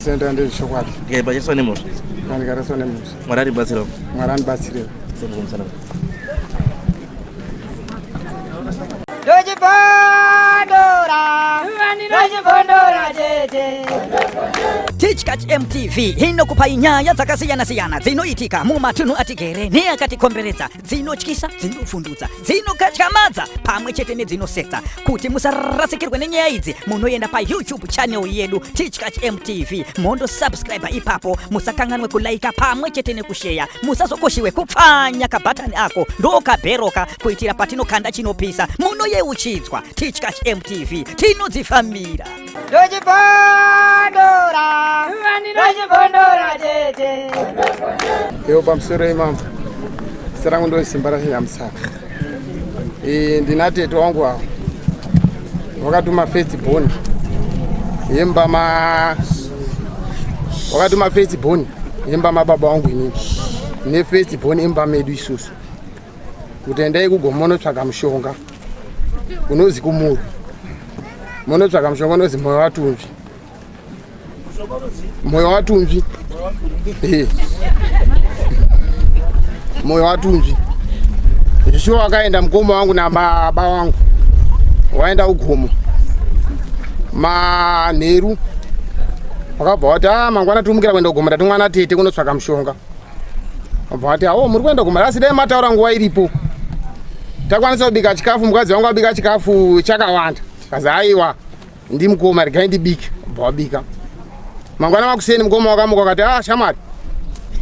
Senda ndezvechokwadi. Ndikaibachiswa nemhosva. Ndikareswa nemhosva. Mwari andibatsirawo. Mwari andibatsirewo. Semukumusana. Ndochibondora, ndochibondora tete. Tichkach MTV inokupai nyaya dzakasiyana-siyana dzinoitika mumatunhu atigere neakatikomberedza, dzinotyisa, dzinovhundutsa, dzinokatyamadza pamwe chete nedzinosetsa. Kuti musarasikirwe nenyaya idzi, munoenda paYouTube channel yedu Tichkach MTV mondosubscribe ipapo. Musakanganwe kulaika pamwe chete nekusheya. Musazokoshiwe kupfanya kabhatani ako ndokabheroka kuitira patinokanda chinopisa munoyeuchidzwa. Tichkach MTV tinodzifambira. Ndochibondora, ndochibondora tete. Iwo pamusoro imambo. Zita rangu ndo Simba raSinyamusaka. Eh, ndina tete wangu avo. Wakatuma first born. Yemba ma wakatuma first born yemba mababa wangu inini. Ne first born imba medu isusu. Kuti endai kugomo monotsvaga mushonga. Unozi kumuru. Monotsvaga mushonga unozi moyo watunzvi. Moyo watunzvi. Eh. Moyo watunzvi. Zvishuwa wakaenda mukoma wangu nababa wangu. Waenda kugomo. Manheru wakabva wati ah, mangwana tumukira kuenda kugomo ndatumwa natete kunotsvaka mushonga. Wabva wati awo muri kuenda kugomo asi dai mataura nguva iripo. Takwanisa kubika chikafu, mukadzi wangu abika chikafu chakawanda. Kazi aiwa ndimukoma regai ndibike. Wabva wabika. Mangwana makuseni mukoma wakamuka akati ah shamwari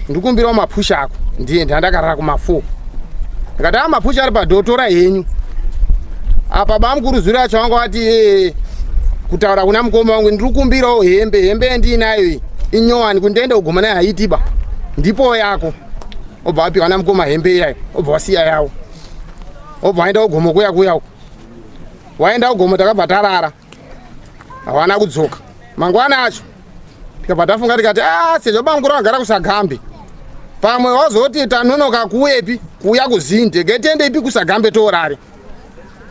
ndikumbirawo mapusha ako ndiye ndandakarara kuma4. Ndikati ah mapusha ari padhotora henyu. Apa bamukuru zuro yacho wanga wati eh, kutaura kuna mukoma wangu ndiri kukumbirawo hembe, hembe yandiinayo iyi inyowani kuti ndiende kugoma nayo haitiba. Ndipo yako. Obva wapiwa namukoma hembe iyayo, obva wasiya yawo. Obva waenda kugomo kuya kuya uko. Waenda kugomo takabva tarara. Hawana kudzoka. Mangwana acho tikabva tafunga tikati ah sezvo bamukuru vagara kusagambe. Pamwe wazoti tanonoka kuuyepi kuuya kuzinde getende ipi kusagambe toorare.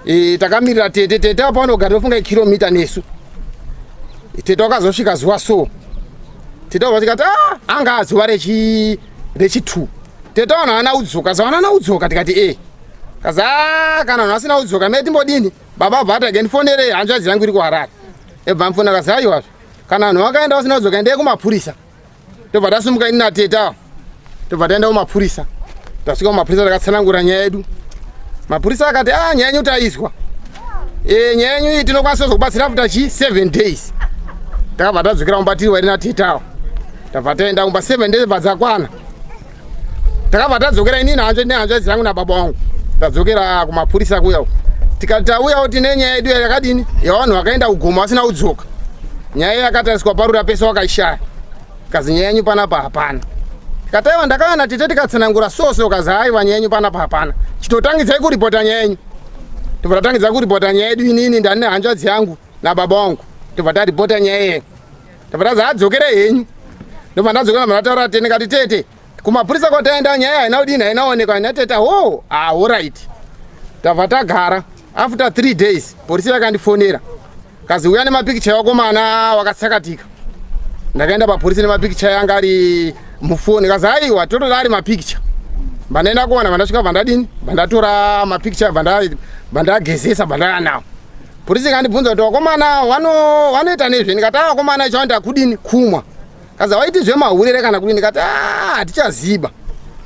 E, takamirira tete tete apa vanogara tofunga ikiromita nesu. Tete wakazosvika zuva so. Tete wabva tikati ah anga zuva rechi rechi 2. Tete vanhu havana kudzoka, zavana kudzoka tikati eh. Kazi ah kana vanhu vasina kudzoka me timbodini? Baba bva vati ndifonerei hanzvadzi yangu iri kuHarare. Ebva mfona kazi aiwa kana vanhu vakaenda vasina kudzoka endei kumapurisa. Tobva tasumuka ini natete ava. Tobva taenda kumapurisa. Tasvika kumapurisa takatsanangura nyaya yedu. Mapurisa akati ah nyaya yenyu taizwa. Eh nyaya yenyu iyi tinokwanisa kuzokubatsira after chi 7 days. Takabva tadzokera kumba tiri wairi natete ava. Tabva taenda kumba 7 days bva dzakwana. Takabva tadzokera inini nehanzvadzi yangu nababa wangu. Tadzokera kumapurisa kuya uko. Tikati tauyawo tine nyaya yedu yakadini yevanhu vakaenda kugomo vasina kudzoka. Nyaya yakatariswa parura pese wakaishaya. Kazi nyaya yenyu panapa hapana. Tikati aiwa ndakauya natete tikatsanangura so so kazi aiwa nyaya yenyu panapa hapana. Chitotangidzai kuripota nyaya yenyu. Tobva tatangidza kuripota nyaya yedu inini ndani nehanzvadzi yangu nababa wangu. Tobva taripota nyaya yenyu. Tobva tazi adzokere henyu. Ndobva ndadzokera ndataura tete ndikati tete kumapurisa kwataenda nyaya haina kudini haina onekwa haina tete ho ah alright. Tabva tagara after 3 days polisi yakandifonera kazi uya nemapikicha evakomana wakatsakatika. Ndakaenda papolisi nemapikicha yanga ari mufoni kazi aiwa totoda ari mapikicha. Vandaenda kuona vandasvika vandadini vandatora mapikicha vandagezesa vandaya nawo. Polisi ikandibvunza kuti vakomana vanoita nezve ndikati ah vakomana icho vanoita kudini kumwa. Kazi hawaiti zvemahurere kana kudini ndikati ah hatichaziba.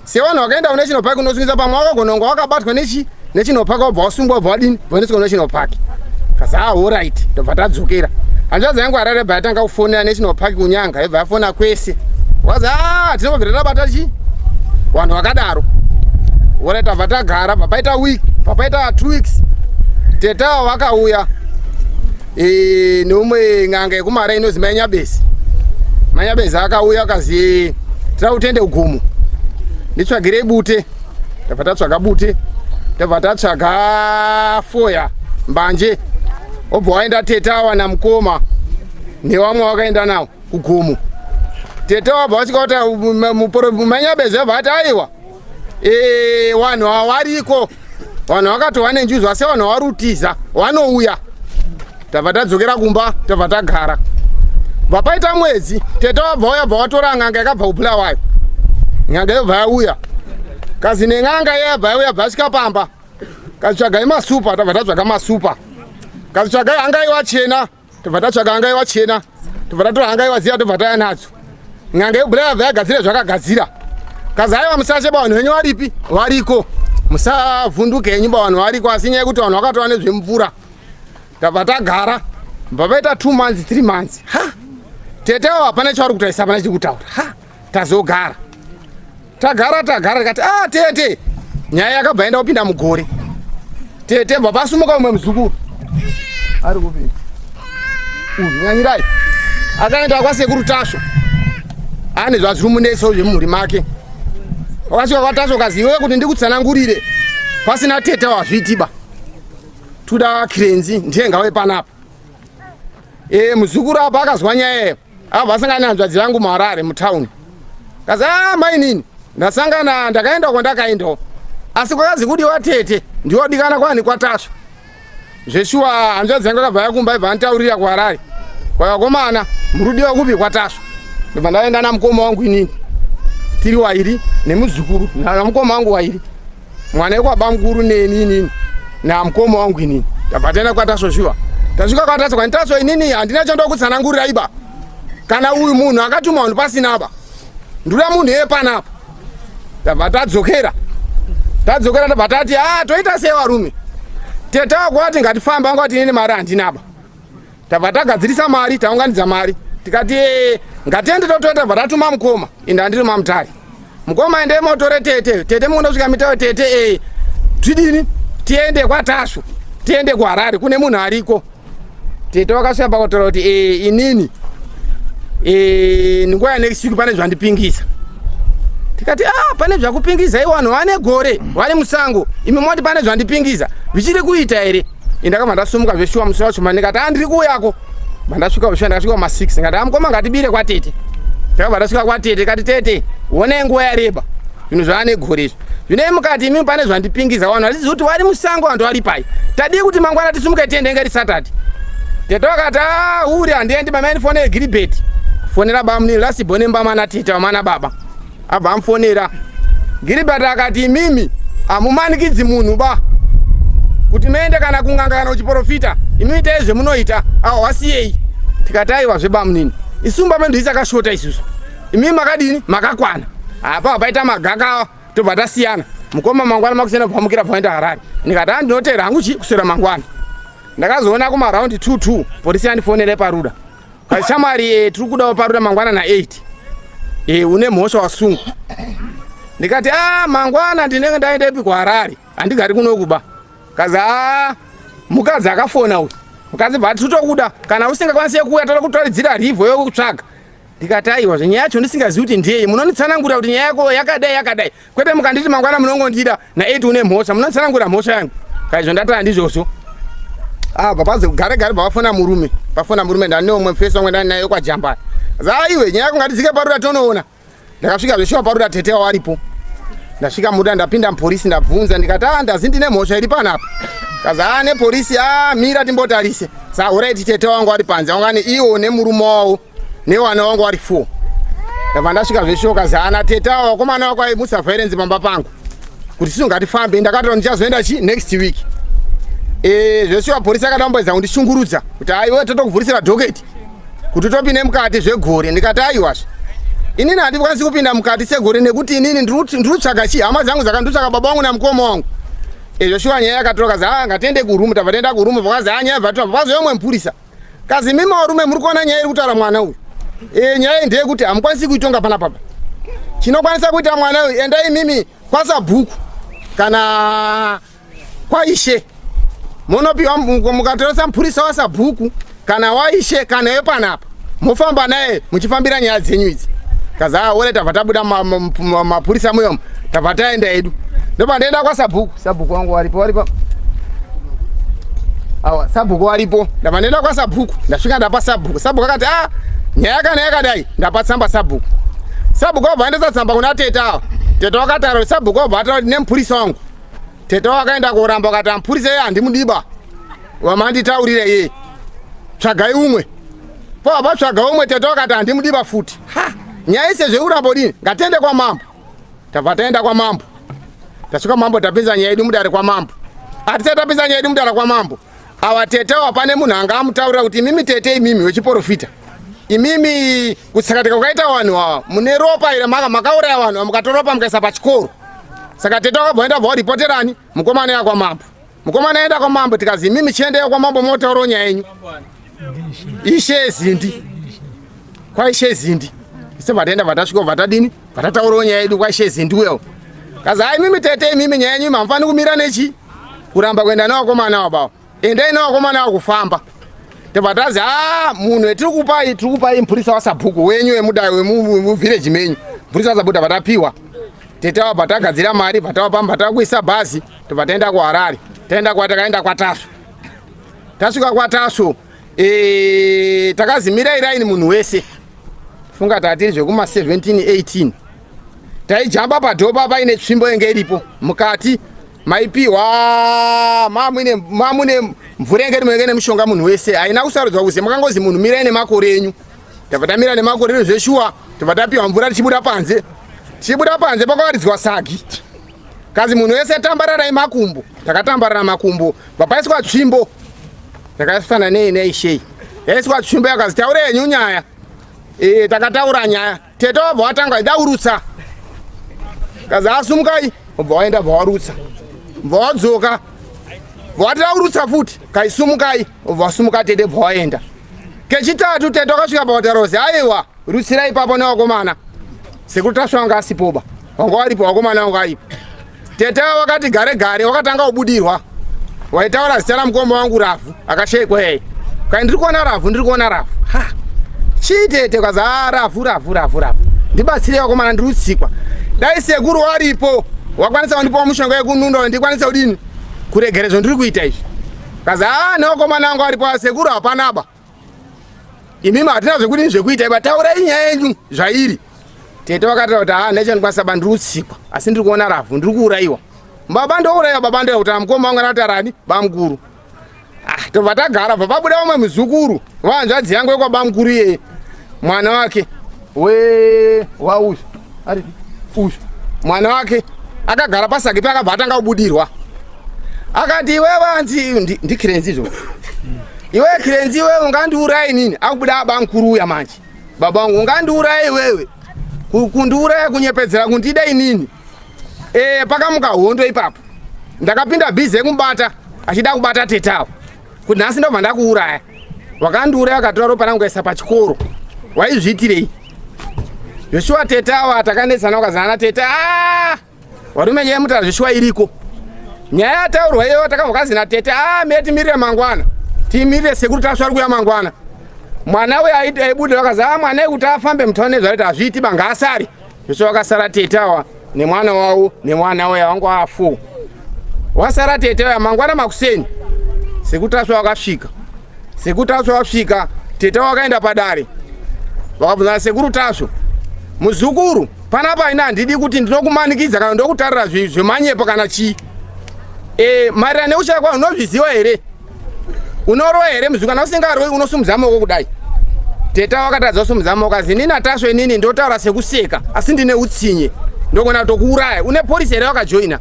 Sevanhu vakaenda kunational park unosungisa pamwe wakagona kunge wakabatwa nechi national park wabva wasungwa wabva wadini waendeswa kunational park. Kazi ah alright ndobva tadzokera. Hanzvadzi yangu Harare yabva yatanga kufonera national park kunyanga yabva yafona kwese. Wazi ah tinobvira tabata chi vanhu vakadaro. Alright tabva tagara bva paita week papaita 2 weeks tete avo vakauya e, neumwe n'anga yekumara inozi mai Nyabezi. Mai Nyabezi akauya akazi tira kutende ugomo nditsvagirei bute. Tabva tatsvaga bute, tabva tatsvaga foya mbanje, obva waenda tete awa namukoma nevamwe wakaenda nawo kugomo. Tete wabva vasvika kuti mai Nyabezi abva ati aiwa e, vanhu hawariko vanhu vakatova nenjuzu asi vanhu varutiza vanouya. Tabva tadzokera kumba tabva tagara. Bva paita mwedzi, tete wabva uya bva watora n'anga yakabva kuBulawayo. N'anga yobva yauya. Kazi nen'anga iya yabva yauya bva yasvika pamba. Kazi tsvagai masupa, tabva tatsvaga masupa. Kazi tsvagai hangaiwa chena, tobva tatsvaga hangaiwa chena. Tobva tatora hangaiwa dziya tobva taya nadzo. N'anga yebulawayo yabva yagadzira zvakagadzira. Kazi aiwa musashe ba vanhu venyu varipi? Variko. Musavhunduke henyu ba vanhu variko asi nyaya yekuti vanhu vakatova nezvemvura. Tabva tagara bva paita 2 months 3 months ha tete avo hapana chavari kutaisa hapana chiri kutaura ha tazogara tagara tagara tikati ah tete nyaya yakabva yaenda kupinda mugore tete bva pasumuka umwe muzukuru ari kupi uyu nyanyirai akaenda kwasekuru tasvo ane zvazviri munetso zvemumhuri make wakasvika kwatasvo kazi iwewe kuti ndikutsanangurire pasina tete wazviitiba Tuda Kirenzi ndiye ngawe panapa. Eh muzukuru apa akazwa nyaya iyo. Abva asangana nehanzvadzi yangu muHarare mutown. Kazi ah mainini ndasangana ndakaenda kwandakaendawo. Asi kwakazi kudiwa tete ndiwodikana kwani kwaTasvu. Zveshuwa hanzvadzi yangu akabva yakumba ibva antaurira kuHarare. Kwavakomana murudiwa kupi kwaTasvu. Ndobva ndaenda namukoma wangu inini. Tiri wairi nemuzukuru namukoma wangu wairi. Mwana wekwabamukuru neni inini namukoma wangu inini tabva taenda kwatasvo shuwa tasvika kwatasvo kwani tasvo inini handina chandokutsanangurira iba kana uyu munhu akatuma vanhu pasina ba ndoda munhu yeye panapa tabva tadzokera tadzokera tabva tati a ah, toita sei varume tete wako wati ngatifamba anga wati inini mari handinaba tabva tagadzirisa mari taunganidza mari tikati eh, ngatiende totora tabva tatuma mukoma ende andiri mamutare mukoma ende motore tete tete mukundosvika mitawe tete ee eh, tidini tiende kwatasvu tiende kuharare kune munhu ariko tete wakasvika pakutora kuti ee eh, inini ee nguva yanext week pane zvandipingisa tikati ah pane zvakupingisa iwo vanhu vane gore vari musango imi moti pane zvandipingisa zvichiri kuita here Indakabva ndasumuka zveshuwa musi wacho mani ndikati ah ndiri kuuyako. Bandasvika zveshuwa ndakasvika kuma 6 ndikati ah mukoma ngatibire kwatete. Ndakabva ndasvika kwatete kati tete honai nguva yareba. Zvinhu zvaane gore izvi. Zvino mukati imi pane zvandipingiza vanhu hatizivi kuti vari musango vanhu vari pai. Tadii kuti mangwana tisumuke tiende inge iri Saturday. Tete vakati ah uri handiendi mama ndifonere Gilbert. Fonera bamunini last born mbama natete vamana baba. Abva amufonera. Gilbert akati imimi hamumanikidzi munhu ba kuti muende kana kun'anga kana kuchiporofita imi itai zvemunoita awa wasiyei tikati aiwa zvebamunini isu mba medu isakashota isusu imi makadini makakwana apa paita magaka tobva tasiyana mukoma mangwana makusiyana bvamukira bvaenda harare ndikati andinotera hangu chi kuswera mangwana ndakazoona kumaraundi 2 2 polisi yandifonera paruda Shamwari eh, tiri kudawo paruda mangwana na 8. Eh, une mhosva wasungwa. Ndikati ah mangwana ndinenge ndaendepi kuHarare. Handigari kuno kuba. Kazi ah mukadzi akafona uyu. Mukadzi bva titokuda kana usingakwanisi kuuya toda kutaridzira rivho yokutsvaga. Ndikati aiwa zvenyaya yacho ndisingazivi kuti ndiyei. Munonditsanangura kuti nyaya yako yakadai yakadai. Kwete mukanditi mangwana munongondida na 8 une mhosva munonditsanangura mhosva yangu. Kaizvo ndataya ndizvozvo. Ah papaze gare gare pavafona murume. Pafona murume ndane umwe mfesi wangu ndani naye kwa Jamba. Zaiwe nyaya yako ngatidzike parura tonoona. Ndakasvika zveshuwa parura tete waripo. Ndasvika muda ndapinda mupolisi ndabvunza ndikati ah ndazi ndine mhosva iri panapa. Kaza ah nepolisi ah mira timbotarise. Sa alright tete wangu ari panze wanga ne iwo nemurume wawo. Newana wangu wari 4. Ndabva ndasvika zveshoka zana tete awo vakomana wako aimusa violence pamba pangu. Kuti sisu ngatifambe ndakatoti ndichazoenda chi next week. Eh zveshuwa polisi akadamboedza kundishungurudza kuti aiwe totokuvhurisira docket. Kuti topinde mukati zvegore ndikati aiwazve. Inini handikwanisi kupinda mukati segore nekuti inini ndiri kutsvaga chi hama dzangu dzakanditsvaka baba vangu namukoma wangu. Ezvo shuwa nyaya yakatora kazi ah ngatiende kurumu tabva taenda kurumu vakazi ah nyaya bvatora vazouya mumwe mupurisa. Kazi mimi varume muri kuona nyaya iri kutaura mwana uyu. E, nyaya iyi ndeyekuti hamukwanisi kuitonga pana papa. Chinokwanisa kuita mwana uyu endai mimi kwasabhuku kana kwaishe munopiwa mukatoresa mupurisa wasabhuku kana waishe kana yepanapa mofamba naye muchifambira nyaya dzenyu idzi kazi aore tabva tabuda mapurisa muyomo tabva taenda hedu ndobva ndaenda kwasabhuku sabhuku wangu waripo waripo awa sabhuku waripo ndabva ndaenda kwasabhuku ndasvika ndapa sabhuku sabhuku akati a ah, nyaya kana yakadai ndapa tsamba sabhuku sabhuku wabva aendesa tsamba kuna tete awa tete wakataura sabhuku wabva ataura kuti nemupurisa wangu tete wakaenda koramba akati amupurisa iye handimudiba wamanditaurira iye tsvagai umwe Pava vatsvaga umwe tete wakati handimudiba futi. Ha, nyaya ise zvekuramba kudini? Ngatiende kwamambo. Tabva taenda kwamambo. Tasvika mambo tapinza nyaya yedu mudare kwamambo. Hatisati tapinza nyaya yedu mudare kwamambo. Awa tete awa pane munhu anga amutaurira kuti imimi tete imimi wechiporofita. Imimi kutsakatika kwakaita vanhu ava mune ropa iri maka makauraya vanhu ava mukatoropa mukaisa pachikoro. Saka tete wakabva waenda bva waripoterani mukomana ya kwamambo. Mukomana aenda kwamambo tikazi imimi chiendeyo kwamambo motaurawo nyaya yenyu. Ishe Zindi. Kwaishe Zindi. Ise vataenda vatasvika vatadini? Vatataurawo nyaya yedu kwaishe Zindi uyo. Kazi hai mimi tete imimi nyaya yenyu hamufani kumira nechi kuramba kuenda nevakomana avo baba. Endai nevakomana avo kufamba. Tobva tazi ah munhu etiri kupai tiri kupai mupurisa wasabhuku wenyu wemudai wemuvillage menyu. Mupurisa wasabhuku tabva tapiwa. Tete wabva tagadzira mari bva tavapa bva takuisa bhazi tobva taenda kuHarare. Taenda kwa takaenda kwaTasvu. Tasvika kwaTasvu e, takazimira iraini munhu wese. Funga tatiri zvekuma 17 18. Taijamba padhopa paine tsvimbo yenge iripo mukati maipiwa mamune mamune mvura yenge irimo yenge nemushonga munhu wese haina kusarudzwa kuzi makangozi munhu mirai nemakore enyu. Tabva tamira nemakore edu zveshuwa tobva tapiwa mvura tichibuda panze. Tichibuda panze pakawaridzwa sagi. Kazi munhu wese tambararai makumbo. Takatambarara makumbo. Papaiswa tsvimbo. Yakafanana nei neishei. Yaiswa tsvimbo yakazi taure henyu nyaya. Eh takataura nyaya. Tete wabva watanga ida urutsa. Kazi asumukai wabva waenda bva warutsa. Bva wadzoka. Bva wati urutsa futi. Kaisumukai wabva wasumuka tete bva waenda. Kechitatu tete wakasvika pawatarozi aiwa rutsirai ipapo nevakomana. Sekuru Tasva wanga asipoba. Wanga waripo vakomana wanga aripo. Tete wakati gare gare wakatanga kubudirwa. Waitaura zita ramukoma wangu Ravhu akashaikwa yeye. Kai ndiri kuona Ravhu ndiri kuona Ravhu. Ha. Chii tete kaza ah, Ravhu Ravhu Ravhu Ravhu. Ndibatsirei vakomana ndiri kutsikwa. Dai sekuru waripo wakwanisa kundipa mushonga yekununda ndikwanise kudini kuregera zvandiri kuita izvi. Kaza ah nevakomana vangu varipo sekuru hapanaba. Imimi hatina zvekudini zvekuita iba taurai nyaya yenyu zvairi. Tete vakataura kuti haa nechandikwanisa ba ndiri kutsikwa asi ndiri kuona ravhu ndiri kuurayiwa. Baba ndouraiwa baba ndoya kuti mukoma wangu anati bamukuru. Ah tobva tagara bva pabuda vamwe muzukuru vahanzvadzi yangu yekwabamukuru iyeye mwana wake we wauyu ari uyu mwana wake akagara pasaki pe akabva atanga kubudirwa akati iwe vanzi ndikirenzi izvo iwe kirenzi iwewe ungandiuraya inini akubuda bamukuru uya manje baba wangu ungandiuraya iwewe kundiuraya kunyepedzera kundida inini e, pakamuka hondo ipapo ndakapinda bhizi yekumubata achida kubata tetawo kuti nhasi ndobva ndakuuraya wakandiuraya akatora ropa rangu kaisa pachikoro waizviitirei zveshuwa tetawa takanetsana ukazana tete ah! Varume nyaya yemutara zveshuwa iriko. Nyaya yataurwa iyoyo takabva kazi natete ah mire timirire mangwana. Timirire sekuru taswa ari kuya mangwana. Mwana uya aibuda vakazi ah mwana kuti afambe mutauni nezvaita hazviiti banga asare. Zveshuwa vakasara tete awa nemwana wavo nemwana uya wangu afu. Wasara tete uya mangwana makuseni. Sekuru taswa wakasvika. Sekuru Tasvu vasvika, tete wakaenda padare. Vakabvunza sekuru Tasvu, muzukuru, panapa ini handidi kuti ndinokumanikidza kana ndokutarira zvemanyepo kana chii. E, maererano nekushaya kwavo unozviziva here? Unorowa here muzukuru? Kana usingarowi unosumudza maoko kudai. Tete wakatadza kusumudza maoko azi inini aTasvu inini ndotaura sekuseka asi ndine utsinye. Ndogona kutokuuraya. Une polisi here wakajoina?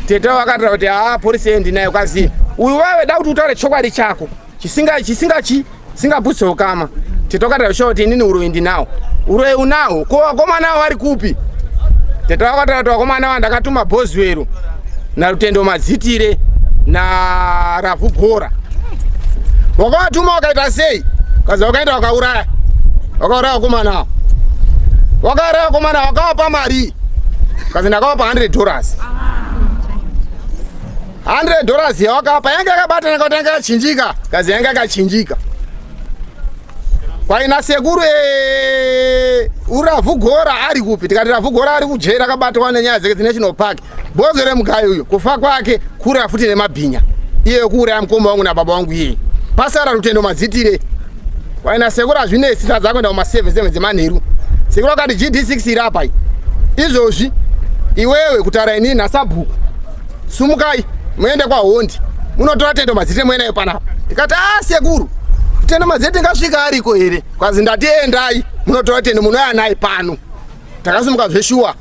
Tete vakataura kuti haa polisi yeye ndinayo kazi uyu vave da kuti utaure chokwadi chako chisinga chisinga chi singabutse ukama. Tete vakataura sure kuti inini uroyi ndinawo. Uroyi unawo ko vakomana vari kupi? Tete vakataura kuti vakomana ava ndakatuma Boswell naRutendo Madzitire na Ravhu Gora. Wakavatuma wakaita sei? Kazi wakaenda wakauraya. Wakauraya vakomana ava. Wakauraya vakomana wakavapa mari. Kazi ndakavapa 100 dollars. 100 dollars yawakapa yanga yakabatana kuti yanga yakachinjika. Kazi yanga yakachinjika. Kwaina sekuru e, uRavhu Gora ari kupi? Tikati Ravhu Gora ari kujeri akabatwa nenyaya dzake dzinational park. Bhozo remugayi uyu kufa kwake kuuraya futi nemabhinya. Iye kuuraya mukoma wangu nababa wangu iye. Pasara Rutendo Madzitire. Kwaina sekuru hazvinetsi sadza kuenda kuma 7 7 dzemanheru. Sekuru akati GD6 iri apa iyi. Izvozvi iwewe kutaura inini nasabhuku sumukai muende kwaHondi munotora Tendo Madzitire muende nayo panapa. Tikati ah sekuru. Tende maziye tingasvika ariko here? Kwazi ndati endai munotora tende munouya naye pano. Takasimuka zveshuwa.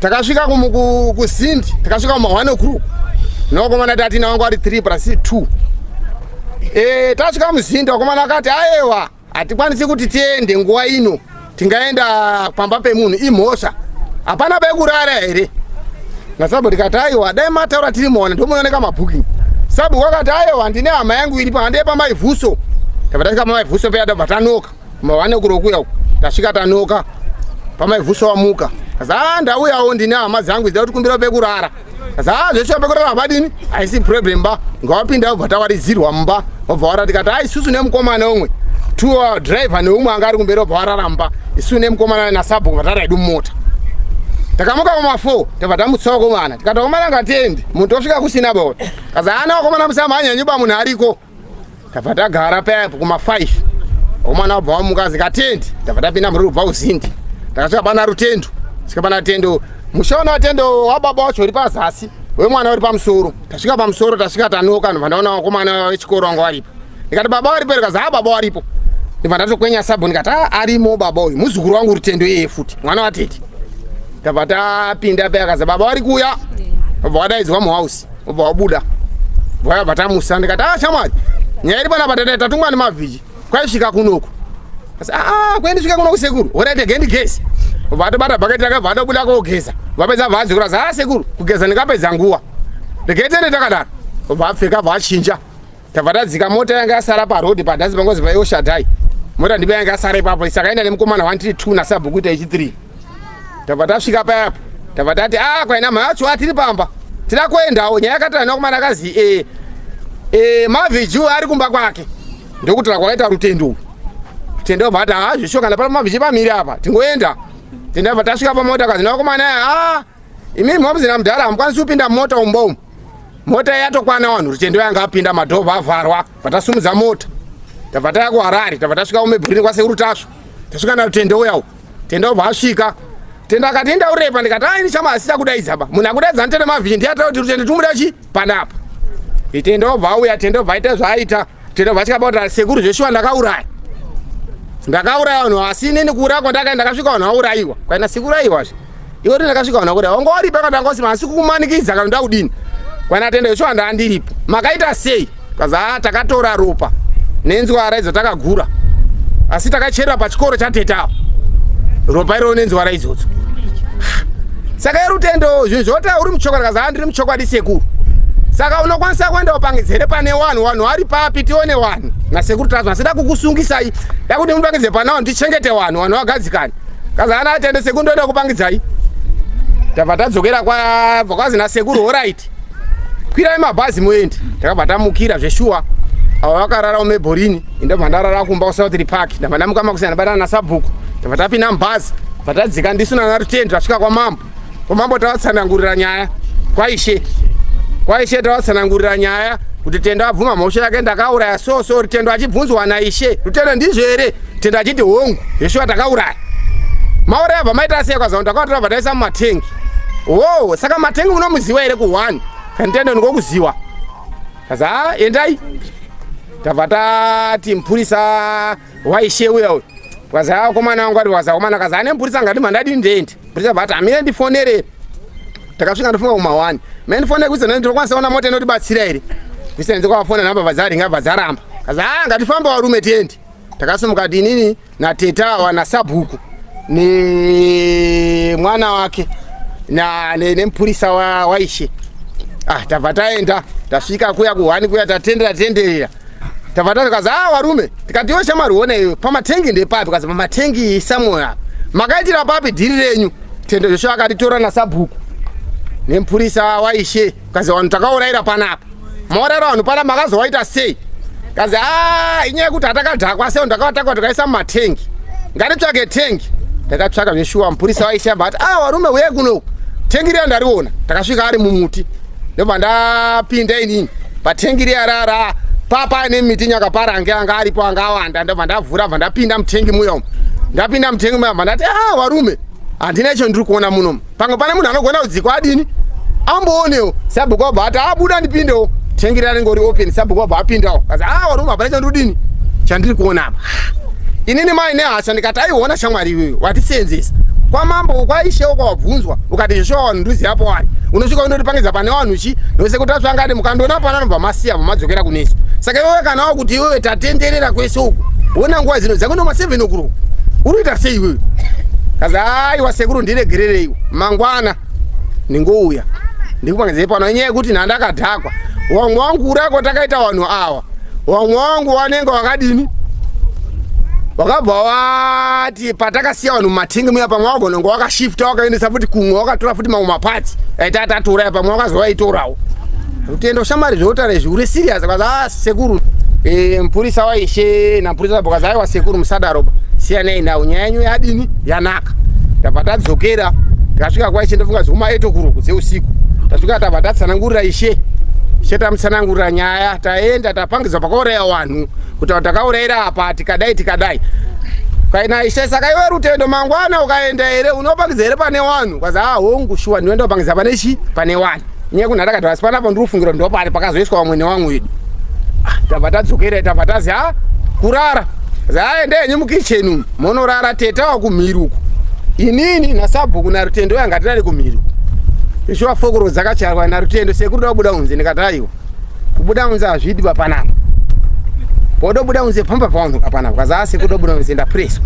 Takasvika kusindi, takasvika kuma 1 o'clock. Nokomana tati na wangu ari 3 plus 2. Eh, tasvika muzinda wakomana akati ayewa hatikwanisi kuti tiende nguva ino tingaenda pamba pemunhu imhosva hapana pekurara here nasabu tikati aiwa dai mataura tiri muona ndomunooneka mabooking sabu wakati aiwa ndine hama yangu iripo handei pamaivhuso tabva tasvika pamaivhuso peya tabva tanoka mawane kurokuya uku tasvika tanoka pamaivhuso wamuka kaza ndauyawo ndine hama dzangu dzida kuti kumbira pekurara Zaa zveshuwa pekurara hapadini haisi problem ba ngawapinda wobva tawaridzirwa mumba wobva wara tikati hai isusu nemukomana umwe two driver neumwe anga ari kumberi wobva warara mumba isu nemukomana nasabhuku vatara hedu mumota takamuka kuma 4 tabva tamutsa wakomana tikati wakomana ngatiendi munhu tosvika kusina ba kaza ana wakomana musamhanya nyuba munhu ariko tabva tagara paya kuma 5 omwana wabva wamuka zikatendi tabva tapinda muri kubva kuzindi takasvika pana rutendo svika pana rutendo musha una tendo wababa wacho uri pazasi wemwana uri pamusoro tasvika pamusoro tasvika tanoka ndobva ndaona vakomana vechikoro vanga varipo ndikati baba varipo here kazi ha baba varipo ndibva ndatokwenya sabhu ndikati a arimo baba uyu muzukuru wangu rutendo iyeye futi mwana watete tabva tapinda paya kazi baba vari kuuya vabva vadaidzwa muhouse obva wabuda vayabva tamusa ndikati ah shamwari nyaya iri panapa tata tatumwa nemavhiji kwaisvika kunoku asi ah kwendisvika kunoku sekuru horaite gendigezi obva atobata bhaketi rake bva atobuda kogeza vapedza bva adzokera za ah sekuru kugeza ndingapedza nguva ndikaitende takadaro obva apfeka bva achinja tabva tadzika mota yanga yasara paroad padhazi pangozi payoshadhai mota ndibe yanga yasara ipapo saka enda nemukomana 132 nasabhuku ita ichi 3 tabva tasvika payapo tabva tati ah kwaina mhacho atiri pamba tida kuendawo nyaya yakati ana kumana akazi eh eh mavhiju ari kumba kwake ndokutira kwakaita rutendo rutendo bva ati ah zvisho kana pana mavhiji pamiri apa tingoenda tendabva tasvika pamota kazi nakomana ah imi mhamuzina mudhara hamukwanisi kupinda mota umba umu mota yatokwana vanhu rutendo yanga apinda madhobha avharwa vatasumudza mota tabva taya kuharare tabva tasvika kumebhurini kwasekuru tasvo tasvika narutendo uya tenda obva asvika tenda akati enda urepa ndikati ai ndichama asita kudaidza ba munhu akudaidza nditende mavhini ndiye ataura kuti rutendo tumuda chi panapa tenda obva auya tenda obva aita zvaaita tenda obva asvika pakuti sekuru zveshuwa ndakauraya ndakauraya vanhu asi inini kuuraya kwandakaenda ndakasvika vanhu vaurayiwa kwaina sekuru aiwazve iwe kuti ndakasvika vanhu vakuraya wanga waripa kana ndanga usima asi kukumanikidza kana ndakudini kwaina tenda zveshuwa ndandiripo makaita sei Kaza takatora ropa nenzwara idzo takagura asi takachera pachikoro chatetawo ropa iro nenzwara idzodzo saka yerutendo zvinhu zvoti uri muchokwadi kaza ndiri muchokwadi sekuru saka unokwanisa kuenda upangidzere pane wanhu wanhu vari papi tione wanhu nasekuru tazvo asi da kukusungisai da kuti mupangidze pana wanhu tichengete wanhu wanhu vagadzikane kaza ana atende sekuru ndoenda kupangidzai tabva tadzokera kwabva kwazi nasekuru horaiti kwirai mabhazi muende takabva tamukira zveshuwa avo vakarara mumebhorini ndobva ndarara kumba kusouth park ndabva ndamuka makusiyana ndabatana nasabhuku ndabva tapinda mubhazi bva tadzika ndisu nana rutendo tasvika kwamambo kwamambo tavatsanangurira nyaya kwaishe kwaishe tavatsanangurira nyaya kuti tendo abvuma mhosva yake ndakauraya so so rutendo achibvunzwa naishe rutendo ndizvo here tendo achiti hongu zveshuwa takauraya mauraya bva maita sei kwaza ndakatora bva taisa mumatengi wo saka matengi unomuziwa here ku one kanditendo ndikokuziwa kaza ah, endai tabva tati mupurisa waishe uya uyu kaza akomana wangu ati waza komana kaza ane mupurisa ngati mandadi ndiende mupurisa bva ati amire ndifonere takasvika ndofunga kuma one me ndifonere kuisa ndinokwanisa kuona mota inotibatsira here kuisa ndikavafona namba vadzaringa bvadzaramba kaza ah ngatifamba varume tiende takasimuka ti inini natete awa nasabhuku nemwana wake nemupurisa waishe ah, tabva taenda tasvika kuya kuhwani kuya tatendera tenderera tabva takazi ah varume tikati iwe shamwari wona iwe pamatengi ndepapi kazi pamatengi somewhere apa makaitira papi dhiri renyu tendo zvesho akatitora nasabhuku nemupurisa waishe kazi vanhu takaurayira panapa Maorero vanhu pana makazowaita sei? Kazi ah inyaya yekuti hatakadhakwa sei ndakawatakwa tikaisa mumatengi. Ngatitsvake tengi. Ndakatsvaka zveshuwa mupurisa waishamba ati ah varume huyai kuno. Tengi riya ndariona. Takasvika ari mumuti. Ndobva ndapinda inini. Patengi riya rara papa ane miti nyakaparange anga aripo anga awanda ndobva ndavhura bva ndapinda mutengi muya umu. Ndapinda mutengi muya bva ndati ah varume handina icho ndiri kuona munomu. Pamwe pane munhu anogona kudzikwa adini amboonewo sabhuku wabva ati abuda ndipindewo tengi riya ringori open sabhuku wabva apindawo kazi ah warume hapana chandodini Chandiri kuona apa inini mai nehasha ndikati aiona shamwari iwewe watisenzesa kwamambo kwaishe ukwawabvunzwa ukati zveshuwa vanhu nduziva pawari unosvika undotipangidza pane vanhu chi ndosekuti atsvangade mukandiona pano anobva masiya vamadzokera kunesu saka iwewe kana wakuti iwewe tatenderera kwese uku wona nguva dzino dzakuno ma 7 o'clock unoita sei iwewe kazi aiwa sekuru ndiregerereiwo mangwana ndingouya ndikupangidzei pano inyaya yekuti nhandakadhakwa wamwe wangu urako takaita vanhu awa Wamwe wangu wanenge wakadini? Wakabva wati patakasiya vanhu mumatengi muya pamwe wagona kunge wakashifta wakaendesa futi kumwe wakatora futi mamwe mapatsi aita atatouraya pamwe wakazovaitorawo. Rutendo shamwari zvotaura izvi uri serious akazi ah sekuru eh mupurisa waishe namupurisa bakazi aiwa sekuru musadaro ba siyanai nawo nyaya yenyu yadini yanaka. Tabva tadzokera tikasvika kwaishe ndofunga zvekuma 8 o'clock dzeusiku tasvika tabva tatsanangurira ishe ishe tamutsanangurira nyaya taenda tapangidzwa pakauraya vanhu kuti takaurayira apa tikadai tikadai kaina ishe saka iwe rutendo mangwana ukaenda here unopangidza here pane wanhu kazi ah hongu shuwa ndinoenda kupangidza pane chi pane wanhu nyaya kunhu atakati asi panapa ndiri kufungira ndopari pakazoiswa vamwe nevamwe wedu ah, tabva tadzokera tabva tazi ha ah, kurara zaende henyu mukitchen umu monorara teta wakumhiri uku inini nasabhuku narutendo yanga tirari kumhiri uku ishuwa fokoro dzakacharwa narutendo sekuru dakubuda unze ndikati aiwa kubuda unze hazvidi papanapa podobuda unze pamba pavanhu apanapa kazi asi kudobuda unze ndapreswa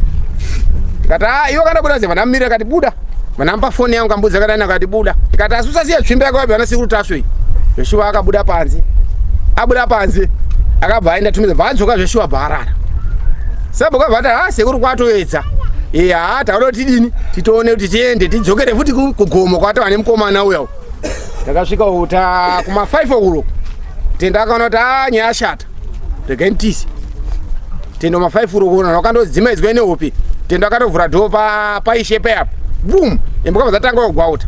ndikati ah iwe kana buda unze vanamira kati buda vanamba foni yangu kambudza kadani akati buda ndikati asi usasiya tsvimbo yako yapi vana sekuru tasvo iyi zveshuwa akabuda panze abuda panze akabva aenda tumidza bva adzoka zveshuwa bva arara sabhuku abva ati ah sekuru kwatoedza iya ha takuda kuti tidini titoone kuti tiende tidzokere futi kugomo kwatova nemukomana uya Takasvika uta kuma 5 o'clock. Tenda akaona kuti ah nyaya yashata. Regai nditise. Tendo ma 5 o'clock ona wakandodzimaidzwa nehope. Tendo akatovhura door pa paishe paya. Boom. Imbwa dzatanga kugwauta.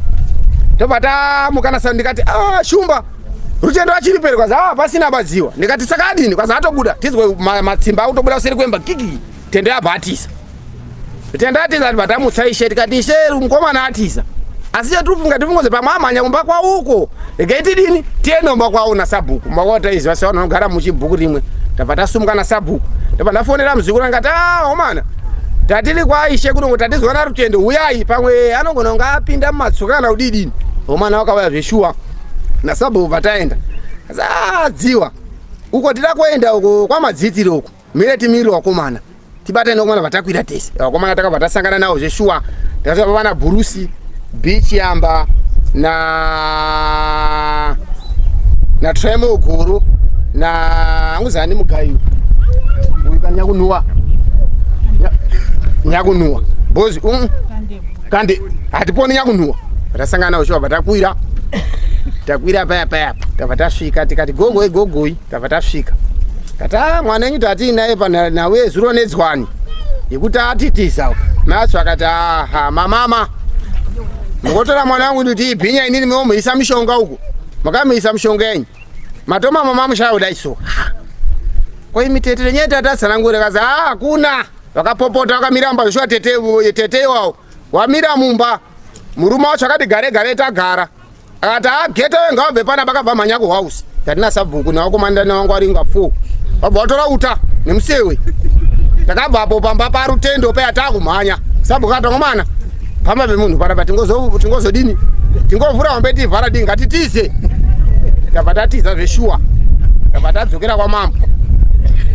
Tobva tamuka na ndikati ah shumba. Rutendo achiri peri kwazi ah pasina badziwa. Ndikati saka adini kwazi atobuda. Tizwe matsimba akutobuda kuseri kwemba kiki. Tendo yabva atisa. Tenda atiza ndibva tamutsa ishe tikati ishe mukomana atiza. Asi chatiri tifungoze pamwe amhanya kumba kwauko. Regai tidini tiende kumba kwawo nasabhuku. Kumba kwawo taiziva sevanhu vanogara muchibhuku rimwe. Tabva tasumuka nasabhuku. Ndabva ndafonera muzukuru ndikati ah omana. Tatiri kwaishe kuno tatizwa naRutendo huyai pamwe anogona kunge apinda mumatsoka kana kudidini. Omana wakauya zveshuwa. Nasabhuku bva taenda. Ah dziwa. Uko tida kuenda uko kwamadzitiro uko. Mire timire wakomana. Tibate nevakomana vatakwira tese. Vakomana takabva tasangana navo zveshuwa. Takasvika pavana Bruce, Beach Yamba na na Tremo Guru na anguzani Mugayu. Uyu kan nyakunuwa. Nyakunuwa. Bozi kandi hatiponi nyakunuwa. Tasangana navo shuwa vatakwira. Takwira paya paya. Tabva tasvika tikati gogoi gogoi. Tabva tasvika kati ah mwana wenyu tatiinaye panhau yezuro nedzwani yekuti atitiza macho akati aha mamama mukotora mwana wangu nditi ibhinya inini momuisa mishonga uku makamuisa mishonga yenyu matomama mamushaya kudai so ko imi tete renyaya tatatsanangura kazi ah hakuna vakapopota vakamira mumba zveshuwa tete tete iwawo wamira mumba murume wacho akati gare gare tagara akati ageta ah, wenga wabve pana bakabva mhanya kuhouse tatina sabhuku nevakomanda nevangu vari inga four vabva vatora uta nemusewe takabva apo pamba parutendo paya takumhanya sabhuku atongomana pamba pemunhu panapa tingozodini tingovhura hombe tivhara dii ngatitize tabva tatiza zveshuwa tabva tadzokera kwamambo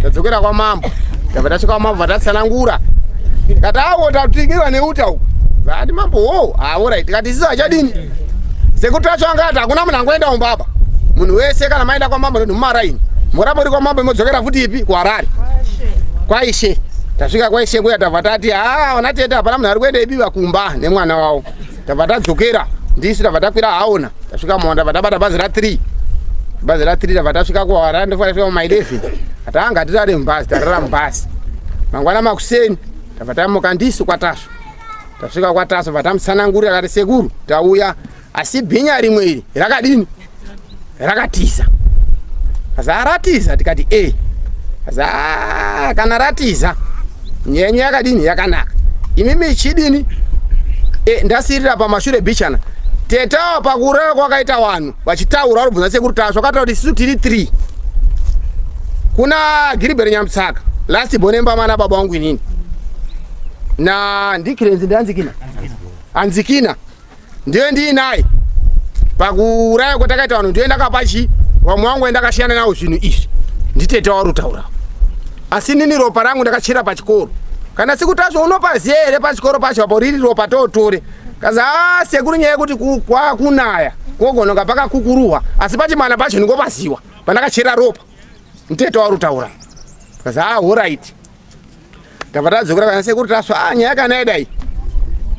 tadzokera kwamambo tabva tasvika kwamambo vatatsanangura tikati awo tatingirwa neuta uku zati mambo wo aorit tikati isisu hachadini sekuti acho anga ati hakuna munhu angoenda umbaba munhu wese kana maenda kwamambo nonhu mumaraini moramba uri kwamambo modzokera futi ipi kuharare kwaishe tasvika kwaishe kuya tabva tati haa vana tete hapana munhu ari kuenda ibiva kumba nemwana wavo tabva tadzokera ndisu tabva takwira haona tasvika mona tabva tabata bhazi ra 3 bhazi ra 3 tabva tasvika kuharare ndofanira kusvika kuma 11 atanga tirare mubhazi tarara mubhazi mangwana makuseni tabva tamuka ndisu kwatasva tasvika kwatasva vatamutsanangurira akati sekuru tauya asi bhinya rimwe iri rakadini rakatiza aza ratiza tikati e aza kana ratiza nyenye yakadini yakanaka imimi ichidini e, ndasirira pamashure bichana tetawa pakureva kwakaita vanhu vachitaura varobvunza sekuru tasva vakataura kuti isu tiri 3 kuna giribheri nyamutsaka Last born embama na baba wangu inini. Na ndikirenzi ndanzikina. Anzikina. Ndiye ndiinaye. Pakuuraya kwatakaita vanhu ndiye ndakapa chi vamwe wangu ndakashiyana nawo zvinhu izvi. Nditete warutaura. Asi nini ropa rangu ndakachera pachikoro. Kana sikutasvo unopaziva here pachikoro pacho apo riri ropa totore. Kazi ah sekuru nyaya yekuti kwakunaya kogonoka pakakukuruhwa asi pachimana pacho ndingopaziwa pandakachera ropa. Mtete warutaura. Kazi ah alright. Tabva tadzokera kana sekuru taswa ah nyaya kana yadai.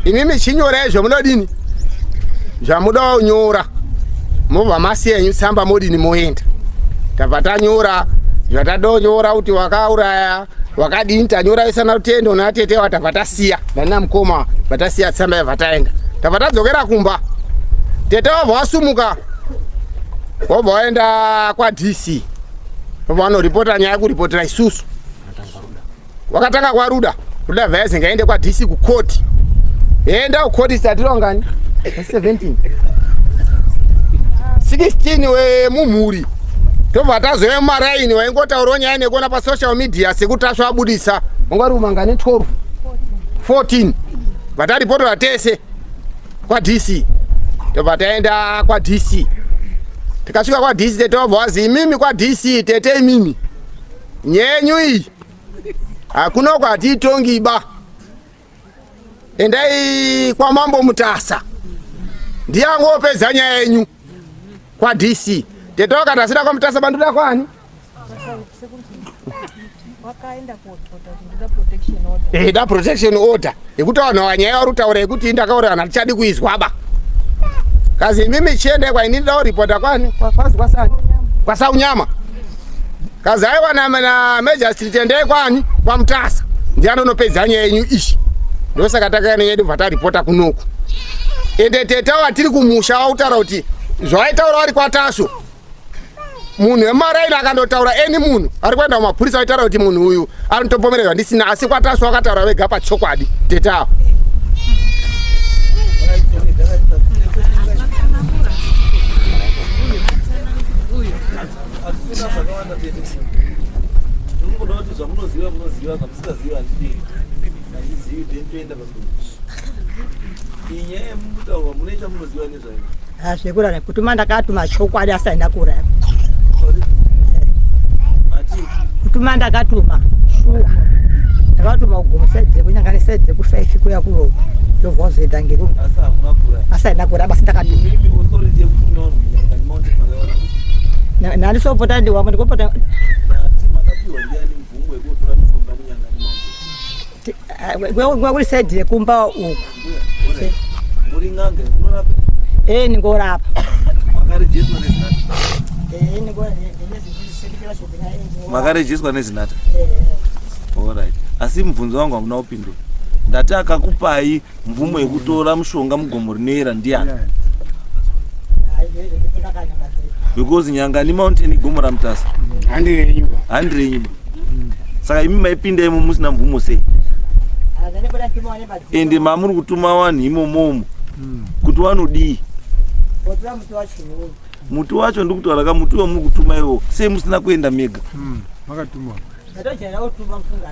Imimi chinyorai zvamunodini? Zvamuda kunyora. Mobva masiya yenyu tsamba modini moenda. Tabva tanyora zvatadonyora kuti wakauraya wakadini tanyora isana rutendo natete watabva tasiya nana mukoma vatasiya tsamba yabva taenda. Tabva tadzokera kumba. Tete wabva wasumuka wobva waenda kwaDC. Wobva wanoripota nyaya kuripotera isusu. Wakatanga kwaRuda. Ruda vhayazi ngaende kwaDC kukoti. Enda kukoti satirongani 17 16 wemumhuri tobva tazouya mumaraini waingotaurawo nyaya nekuona pasocial media sekuti tasva abudisa wanga uri kumangani 12 14 vataripotora tese kwaDC tobva taenda kwaDC tikasvika kwaDC tete wabva wazi imimi kwaDC tete imimi nyenyu iyi hakuna kwatiitongi ba endai kwamambo Mutasa ndiye angopedza nyaya yenyu kwaDC tete wakati asida kwaMutasa banduda kwani Eh, da protection order yekuti vanhu ava nyaya vari kutaura yekuti ndakaura vanhu hatichadi kuizwa ba kazi imimi chiendai kwaini ndida kuripota kwani kwazi kwasani kwasaunyama kazi aiwa na, na major street endai kwani kwamutasa ndiye anonopedza nyaya yenyu ishi ndosaka takauya nenyaya yedu bva taripota kunoku ende teta watiri kumusha wautaura kuti zvawaitaura wari kwatasvo munhu wemaraini akandotaura eni munhu ari kuenda kumapurisa aitaura kuti munhu uyu anotopomererwa ndisina asi kwatasvo wakataura vega pachokwadi tetawo Ndinoda kuti zvamunoziva munoziva zvamusingazivi handidi handizivi then toenda pamberi. Iyi nyaya yemukutaurwa munoita munoziva nezvayo. Zvekurara kutuma ndakatuma chokwadi asi haina kuuraya. Sorry. Mati Kutuma ndakatuma shuwa. Ndakatuma kugomo side dzekunyanga neside dzekufaifi kuya kuyo. Ndobva wazoenda ngeku asi hamuna kuuraya. asi haina kuuraya basi ndakatuma. Imimi authority yekutuma vanhu kunyanga nemountain makaiwana kupi? Nandisopota ndiwamwe ndikopota Ndati makapiwa ndiani mvumo yekutora mushonga munyanga nemountain? kuri side rekumba uku. Mbuya, alright. Muri n'anga munorapa? Eh ndingorapa. Makarejiswa nezinata? Eh ndingorapa. Makarejiswa nezinata? Alright. Asi mubvunzo wangu hamuna kupindura. Ndati akakupai mvumo yekutora mushonga mugomo rinoera ndiani? Because Nyangani Mountain igomo raMutasa. Handirenyuba. Handirenyuba. Saka imi maipinda imo musina mvumo sei? Ende mamuri kutuma vanhu imomomo kuti vanodii? Muti wacho ndikutaura ka muti wamuri kutuma iwo sei musina kuenda mega? Makatumwa.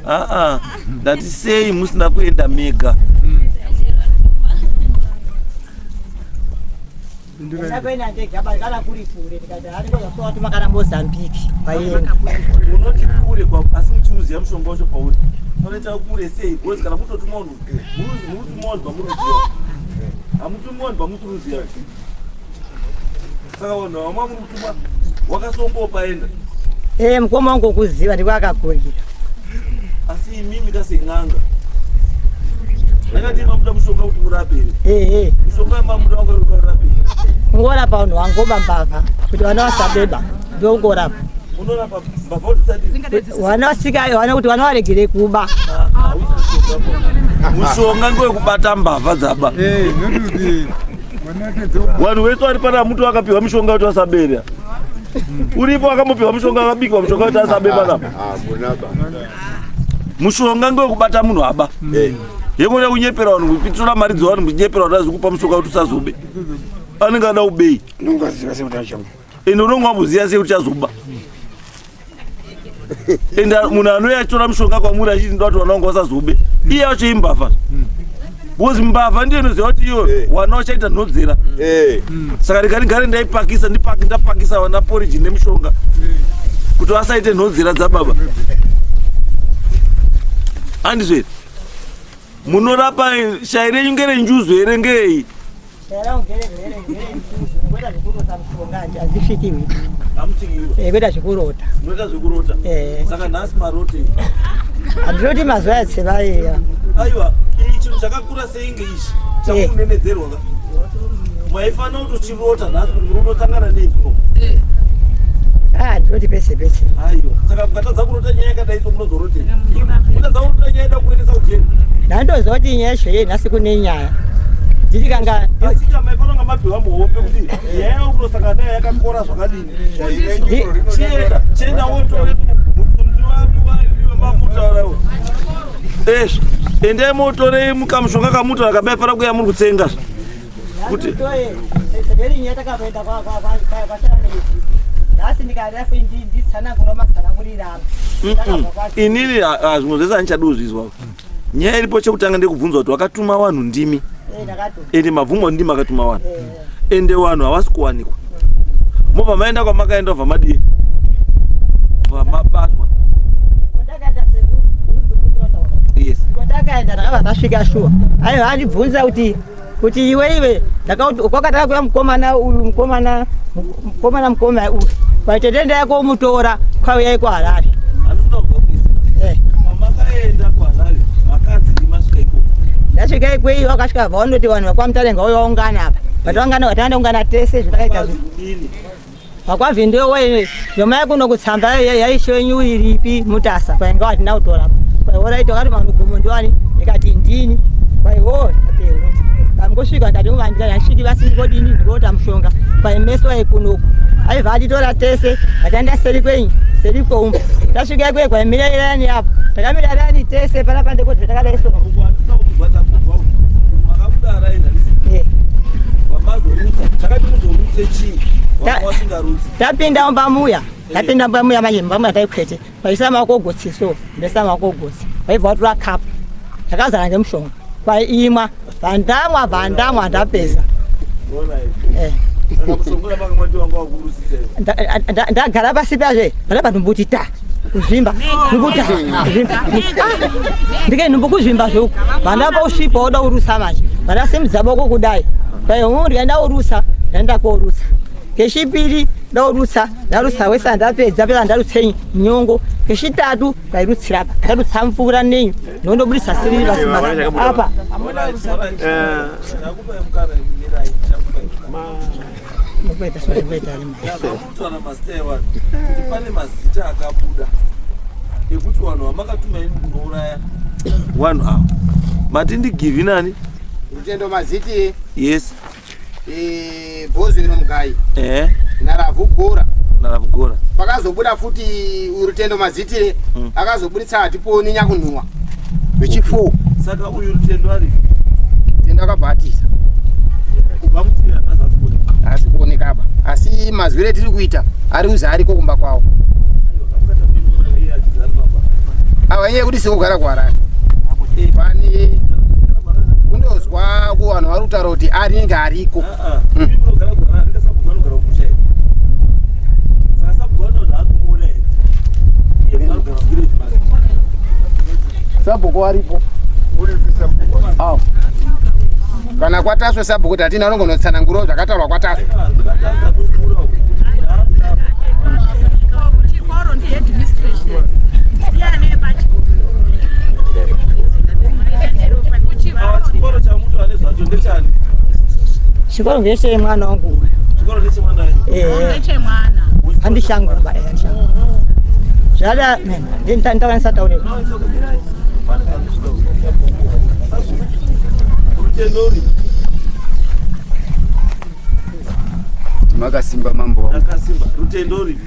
Aa, ndati sei musina kuenda mega? Unoti kure kwa asi muchiuziva mushonga wacho pauri. Unoita kure sei? Because kana mutotuma vanhu murikutuma vanhu pamuruziva. Hamutumi vanhu pamusiruziva. Saka vanhu ava muri kutuma wakasongopa paenda. Eh mukoma wangu kuziva ndiko akakurira. Asi imimi kasen'anga. Ndakati mamuda mushonga kuti murape here? Eh eh. Mushonga mamuda wanga uri urape. Ngorapa vanhu vangoba mbavha kuti vana vasabeba ndongorapa. Unorapa mbavha kuti dzisati Vana vasikayo vana kuti vana varegere kuba. Mushonga ngewekubata mbavha dzaba. Eh, not the Vanhu vese vari pana muti vakapiwa mishonga kuti vasabere. Uripo akambopiwa mishonga akabikwa mishonga kuti asabe panapa. Mushonga ngewekubata munhu aba. Yekona kunyepera vanhu kupitora mari dzevanhu kunyepera vanhu azikupa mushonga kuti usazobe. Anenge ada kubei. Unongaziva sei kuti achazoba. Ende unonga wamboziva sei kuti uchazoba. Ende munhu anouya achitora mushonga kwamuri achiti ndoda kuti vana vangu vasazobe, iye yacho imbavha, because mbavha ndiyo inoziva kuti iyo wana wachaita nhodzera. Saka ndikati ndaipakisa, ndapakisa vana poriji nemushonga kuti vasaite nhodzera dzababa. Handizvo here? Munorapa shai renyu ngerenjuzu here, ngerei? Hazvisvikiwi. Kuita zvekurota. Munoita zvekurota? Eh. Saka nhasi marote? Handinoti mazuva atsevaiya. Aiwa, chinhu chakakura seinge ichi chakunenedzerwa ka, maifanira kutochirota nhasi kuti muri kutosangana nei kuno. Handinoti pese pese. Aiwa, saka mukatadza kurota nyaya yakadai so, munozorotei? Mutadza kurota nyaya ida kuendesa kujeri. Ndandoziva kuti nyaya yacho yei, nhasi kune nyaya nditi kanga. Asi maifanira kunga mapiwa muhope kuti nyaya yauri kutosangana nayo yakakora zvakadini. Chienda, chienda wotore mutunzi wemamutaurawo ezvo. Endai motore kamushonga kamutaura kamaifanira kuya muri kutsenga kuti nyaya takaenda nhasi, ndikadafu nditsanangura matsanangurira. Inini zvimwe zvese handichadi kuzvizwa. Nyaya iripo, chekutanga ndekubvunzwa kuti wakatuma vanhu ndimi, ende mabvumwa ndimi akatuma vanhu, ende vanhu havasi kuwanikwa. Mobva maenda kwamakaenda, bva madii, bva mabatwa. Yes. Kwatakaenda, ndakabva ndasvika shuwa. Aiwa, andibvunza kuti iwe iwe, kwakataka kuya mukomana uyu, mukomana mukoma uyu, kwaitete ndaikomutora kwauyai kuHarare. Handikuda kubva kuisa. Mamakaenda kuHarare makadzi masvika ikoko? Ndasvika ikweyo, vakasvika vaondoti vanhu vekwaMutare ngauya waungana apa. Vataungana, vataenda ungana tese, zvatakaita. Kwazi kudini? Vakwavhindewo yomai kuno kutsamba yaishenyu iripi Mutasa kwainga hatina kutora. Kwaihoraiti wakati manugumo ndiwani, ndikati ndini. Kwaiho kamngosvika, ndikati uvandira yasviki vasingodini, ndikota mushonga kwaimeso aikunoku. Aibva atitora tese, ataenda seri kwenyu, seri kweumba. Tasvika ikweyo, kwaimira irani apo, takamira rani tese panapa, ndekuti takadai so. Makabuda araenda? Eh. Vamazorutsa, chakati muzorutse chii? Vanga vasingarutsi. Tapinda mumba muya, tapinda mumba muya manje, mumba muya taikwete vaisa maoko gotsi so, ndaisa maoko gotsi, vaibva vatora kapu yakazara ngemushonga, kwaimwa vandamwa, vandamwa, ndapedza. Eh. Saka mushonga wamanga mati wanga wakurusisa? Ndagara pasi pazve, ndakabva ndimbuti ta kuzvimba, ndimbuti kuzvimba. Ah, ndike nhumbu kuzvimba zvoku, vandapa usvipa woda urutsa manje, vandasimudza boko kudai, kwai ndikaenda urutsa, ndaenda korutsa kechipiri, ndaurutsa, ndarutsa wese, ndapedza pera, ndarutse nyongo kechitatu, kwairutsira apa, ndarutsa mvura nenyu, ndondobudisa siriri pasi apa. Ndakupai mukana, mirai, chakupai mukana. Mukuita sure, mukuita rima. Ndazvakutaura mazita evanhu, kuti pane mazita akabuda ekuti vanhu vamakatuma imi kunouraya vanhu ava. Mati ndigivhi nani? Rutendo Maziti. Yes. Bhozwero Mugai. Naravhu Gora. Naravhu Gora. Pakazobuda futi Rutendo Mazitire, akazobuditsa Hatiponi Nyakunhuwa vechi4. Saka uyu Rutendo ari? Rutendo akabva atisa. Kubva mutsira nhasi asi kuoneka? Haasi kuoneka apa, asi mazwiro etiri kuita ari kuzi ariko kumba kwavo. Ava inyaya yekuti sikugara kuHarare, pane kundozwa kuvanhu vari kutaura kuti aringe ariko. Munogara kuHarare, ndikasabhuku anogara kumusha here? Saka sabhuku anoda akumuona here? Iye anogara kuvillage masi. Sabhuku aripo. Awo. Kana kwaTaswe sabhuku kuti hatina, unongonotsanangurawo zvakataurwa kwaTaswe. Chikoro ndi headmistress, ndiane pachikoro. Chikoro chamuto ane zvacho ndechani? Chikoro ngechemwana mwana wangu uyu. Chikoro ndechemwana wenyu? Eh. Ndechemwana. Handishanguba, handishangu zvada ndakwanisa taureka. Rutendori? Makasimba, mambo wangu? Akasimba. Rutendori?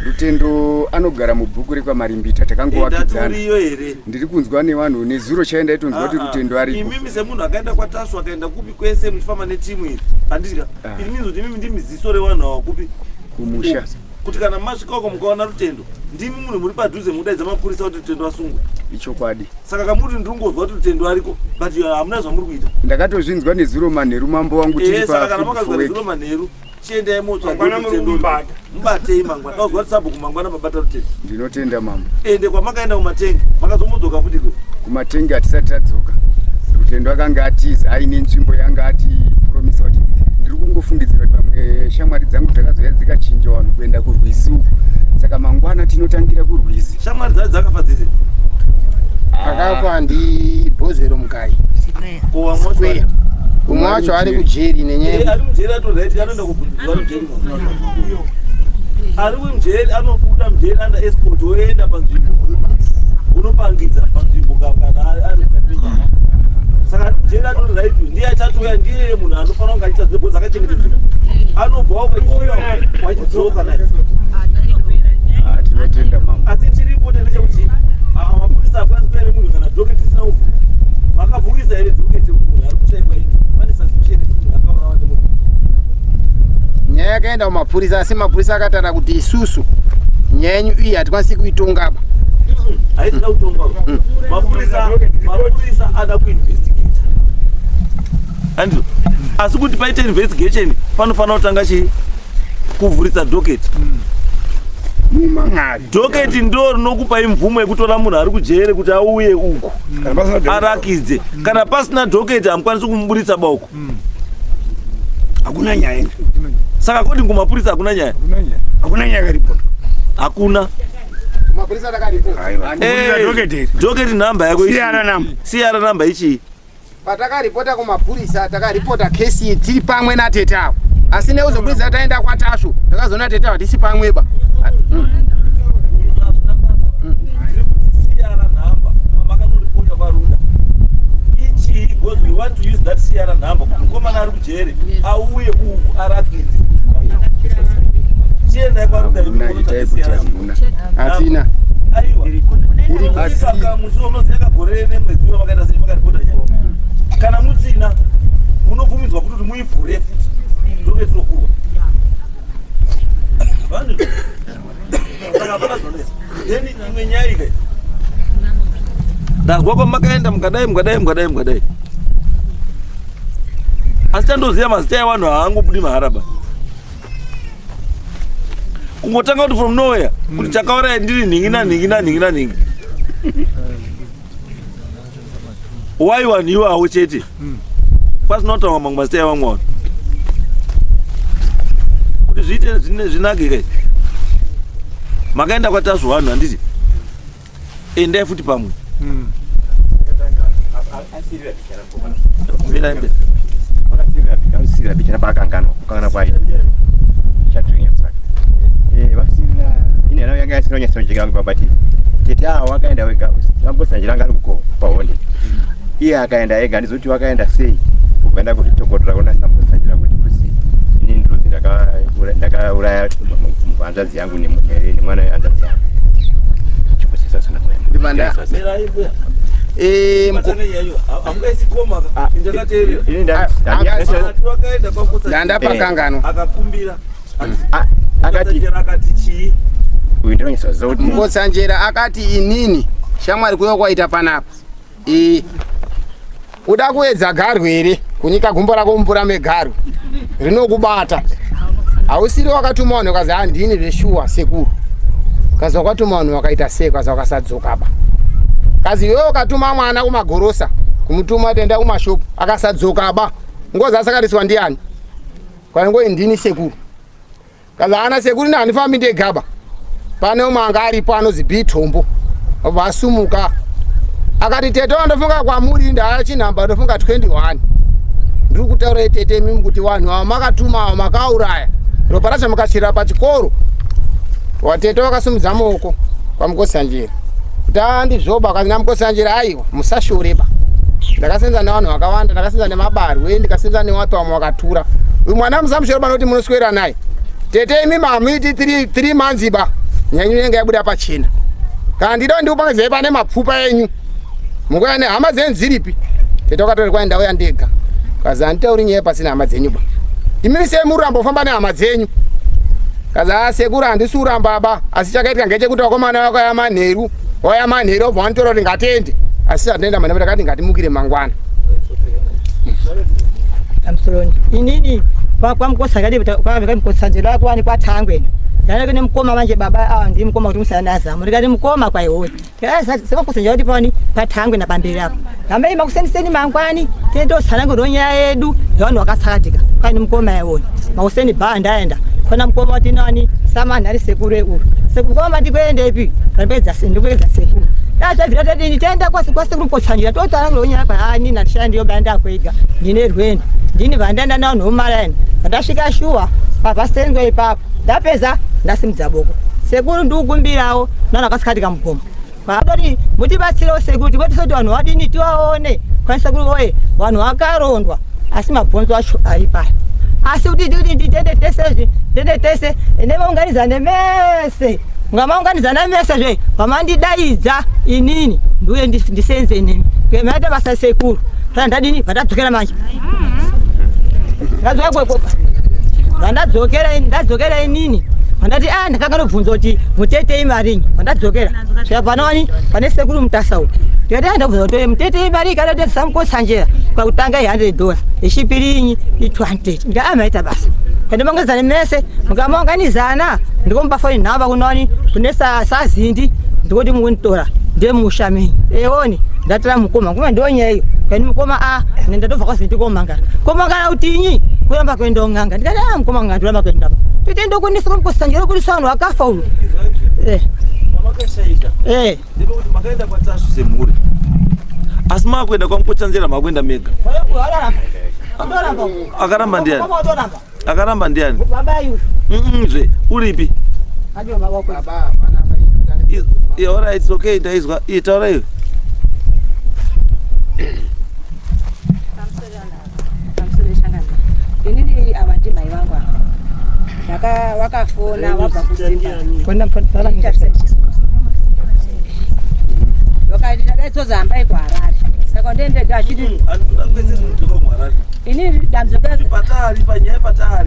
Rutendo anogara mubhuku rekwaMarimbita, takangowakidzana. Ndaturiyo here? Ndiri kunzwa nevanhu, nezuro chaenda itonzwa kuti Rutendo ariko. Imimi semunhu akaenda kwaTasvu, akaenda kupi kwese muchifamba netimu iri, handitya. Ah. It means kuti imimi ndimi ziso revanhu ava kupi? Kumusha. Kuti kana masvika uko mukaona Rutendo, ndimi munhu muri padhuze mukudaidza mapurisa kuti Rutendo asungwe. Ichokwadi. Saka kamuti ndiri kungozwa kuti Rutendo ariko, but hamuna zvamuri kuita. Ndakatozvinzwa nezuro manheru mambo wangu tiri Eh, saka kana pa makanzwa food nezuro manheru, chiendai motsvaga Mangwana kuti muri Rutendo kumubata. Mubatei mangwana. Ndazwa kuti sabhuku mangwana mabata Rutendo. Ndinotenda mambo. Ende kwamakaenda kumatenga, makazomudzoka futi ko? Kumatenga hatisati tadzoka. Rutendo akanga atiza aine nzvimbo yanga atipromisa kuti ndiri kungofungidzira kuti pamwe shamwari dzangu dzakazouya dzikachinja vanhu kuenda kurwizi uku. Saka mangwana tinotangira kurwizi. Shamwari dzacho dzakafa dzese. Akafa ndi Bhozero Mugayi. Ko vamwe wacho Square. Umwe wacho ari kujeri nenyaya Eh, ari mujeri atoright anoenda kubvunzidzwa mujeri. Ari mujeri anobuda mujeri under escort oenda panzvimbo. Unopangidza panzvimbo kana ari kapenya. Saka ari mujeri atori right ndiye achatouya ndiye munhu anofanira kunge achiita dzebo dzakachengetedzeka. Anobva wachidzoka naye. Ah, tinotenda mambo. Asi chiripo ndechekuti ah, mapurisa akwanisi kuya nemunhu kana docket isina kuvhurwa. Makavhurisa here docket yekuti munhu ari kushaikwa ini? Pane suspicion yekuti munhu akaurawa nemunhu. Nyaya yakaenda kumapurisa asi mapurisa akataura kuti isusu nyaya yenyu iyi hatikwanisi kuitonga apa. Haisina kutongwa. Mapurisa mapurisa ada kuinvestigate. Andrew, asi kuti paite investigation panofanira kutanga chii? Kuvhurisa docket. Mumang'ari. Docket ndo rinokupai mvumo yekutora munhu ari kujere kuti auye uku Kana pasina docket. arakidze. Kana pasina docket hamukwanisi kumuburitsa bauko. Hakuna nyaya. Saka according kumapurisa hakuna nyaya. Hakuna nyaya yakaripo. Hakuna. Mapurisa takaripota. Aiwa. Eh, Docket here. Docket number yako ichi. CR number. CR number ichi. Patakaripota kumapurisa takaripota kesi iyi tiri pamwe natete avo. Asi neuzobudisa taenda kwaTasvu takazoona tete avo hatisi pamweba. CR number makanoripota kwaRuda. Ichi because we want to use that CR number kuti mukomana ari kujere auye uku arakidze. Chiendai kwaRuda Hamuna, itai kuti hamuna. Hatina. Aiwa. Ipaka musi unoziva kagore nemwedzi wamakaita sei makaripota nyaya. Kana musina munobvumidzwa kuti muivhure futi. Ndoke tinokurwa. Vanhu saka hapana zvinonetsa. Then imwe nyaya ika. Ndazwa kwamakaenda mukadai mukadai mukadai mukadai. Asi chandoziva mazita evanhu haangobudi mahara ba. Kungotanga kuti from nowhere kuti chakauraya ndiri nhingi nanhingi nanhingi nanhingi. Why vanhu iwawo chete? Pasina kutaura mamwe mazita evamwe vanhu. Kuti zviite zvinake kai. Makaenda kwaTasvu vanhu handiti? Endai futi pamwe. Mirai mberi. Vakasirira bichana paakanganwa kukanganwa kwayo. Chatrinya saka. Eh vasirira ine nayo yanga yasina kunyatsa kujeka baba ti. Tete awo wakaenda wega ambosanjira anga ari kuko pahonde. Iye akaenda ega ndizoti wakaenda sei ukaenda kuzvitokotora kuna sambosanjira kuti kuzi ini ndinozi ndakauraya hanzvadzi yangu nemwana wehanzvadzi yangu. Chikusisa sana kuenda. Ndibanda. Mirai mbuya. Eh, Matanga iyayo. Hamungaisi koma ka. Ndakateerera. Ini Ati wakaenda kwakotsa. Ndandapakanganwa. Akakumbira. Akati Mukotsanjera akati chii? uyu ndinonyatsoziva kuti Mukotsanjera akati inini shamwari kuya kwaita panapa. Eh, uda kuedza garwe here? Kunyika gumbo rako mumvura megarwe rinokubata. Hausiri wakatuma vanhu ukazi handini zveshuwa sekuru. Kazi wakatuma vanhu wakaita sei kazi wakasadzoka ba. Kazi iwewe ukatuma mwana kumagorosa kumutuma kuti enda kumashopu akasadzoka ba. Ngozi asakariswa ndiani? Kwaingoi ndini sekuru. Kazi ana sekuru ni handifambi ndegaba. Pane umwe anga aripo anozi Bitombo. Vasumuka. Akati tete wandofunga kwamuri ndaya chinhamba ndofunga 21. Ndiri kutaura tete imimi kuti vanhu ava makatuma ava makauraya. Ropa racho mukachera pachikoro. Watete wakasumudza maoko kwaMukotsanjera. Kuti andizvoba kazi naMukotsanjera aiwa musashoreba. Ndakasenza nevanhu vakawanda, ndakasenza nemabarwe, ndikasenza newapi vamwe vakatura. Uyu mwana musamushoreba nokuti munoswera naye. Tete imi mamuiti 3 months ba. Nyaya yenyu inenge yabuda pachena. Kana ndida ndikupangidzai pane mapfupa enyu. Munguva nehama dzenyu dziripi? Tete wakatori kwai ndauya ndega. Kazi handitauri nyaya pasina hama dzenyu ba. Imimi sei muri kuramba kufamba nehama dzenyu? Kazi a sekuru handisi kuramba ba asi chakaitika ngechekuti vakomana vakauya manheru vauya manheru vobva vanditora kuti ngatiende asi satinoenda manheru takati ngatimukire mangwana. Pamusoroni inini kwamukosakadikwamukotsanzira kwani kwatangwena ndana kune mukoma manje baba awa ndi mukoma kuti musana azamo ndikati mukoma kwaiwoni semakusenja kuti pani patangwe napamberi apo hambai makuseniseni mangwani tendotsanangurwa nyaya yedu yevanhu vakatsakatika kwani mukoma yaiwoni makuseni bhaa ndaenda kona mukoma wati nani samani ari sekuru euru mukoma mati kuendepi ndapedza ndikuedza sekuru dazvabvira tadini taenda kwasekuru mukotsanjira totsanangurwa nyaya kwaani nandishaya ndiyo ndakwega ndine rwendo ndini vandaenda navo nomumarani vandasvika shuwa pavasenzwa ipapo ndapedza ndasimudza boko sekuru ndikukumbirawo nana akatsakatika mugomo Vadoti mutibatsirewo sekuru tivotise kuti vanhu vadini tivaone kwanisa kuri woye vanhu vakarondwa asi mabhonzo acho ari paya asi kuti tikuti titende tese zve tende tese nevaunganidzane mese ngamaunganidzana mese zve vamandidaidza inini ndiuye ndisenze nemi maita basa sekuru kana ndadini vandadzokera manje vandadzokera ndadzokera inini vandati a ah, ndakanganobvunza kuti mutete imarinyi vandadzokera svika panoni pane sekuru mutasa uyu ndikati ah, ndabvunza kuti mutete imari kana kuti samukotsanjera kwakutanga i 100 dollars yechipiri inyi i 200 ndikati ah, maita basa kandimaunganidzane mese mukamaunganidzana ndikomupa foni nhamba kunoni kune sazindi ndikuti mukunitora ndiye musha menyu eoni ndatira mukoma kuma ndonyaya iyo kani mukoma a ah, ndatobva kwazindi komangara komangara utinyi kuramba kuenda ung'anga ndikati a ah, mukoma nganga ndoramba kuenda tete ndokunisa kumkosanjera kuti sanhu akafa uyu eh. Eh. Ndepekuti makaenda kwaTasvu semhuri asi makuenda kwamukotsanzera makuenda mega. Akaramba ndiani? Akaramba ndiani? Zve uripi? Alright, it's okay, ndaizwa. Iye taura iwe. Inini ava ndimai vangu ava. Ndaka wakafona wabva kuZimba. Wakati ndadaidzoza hambai kuHarare. Saka ndendega achiti ini dambudziko